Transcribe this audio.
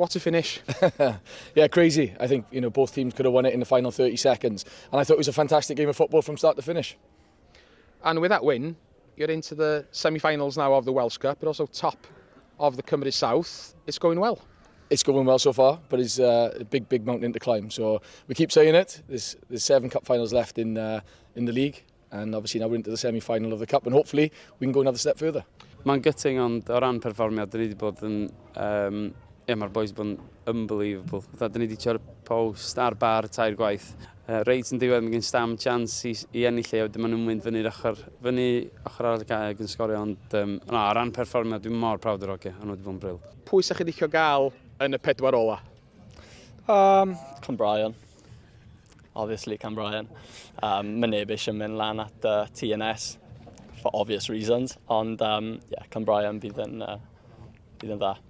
What a finish. Yeah, crazy. I think both teams could have won it in the final 30 seconds. And I thought it was a fantastic game of football from start to finish. And with that win, you're into the semi-finals now of the Welsh Cup, but also top of the Cymru South. It's going well. It's going well so far, but it's a big, big mountain to climb. So we keep saying it. There's seven cup finals left in the league, and obviously now we're into the semi-final of the cup, and hopefully we can go another step further. Mae'n gutting, ond o ran perfformiad, dyn ni wedi bod yn... ie, mae'r boys bod yn unbelievable. Fatha, dyn ni wedi tio'r post a'r bar tair gwaith. Reit yn diwedd, mae gen Stam chance i ennill e, wedyn maen nhw'n mynd fyny'r ochr, fyny ochr arall y cae ac yn sgorio, ond na, o ran perfformiad, dwi'n mor proud o'r hogia, ond nhw wedi bod yn brill. Pwy sa'ch chi licio gael yn y pedwar ola? Brian. Obviously, Brian. Mae neb eisiau mynd lan at TNS for obvious reasons, ond yeah, Brian bydd yn dda.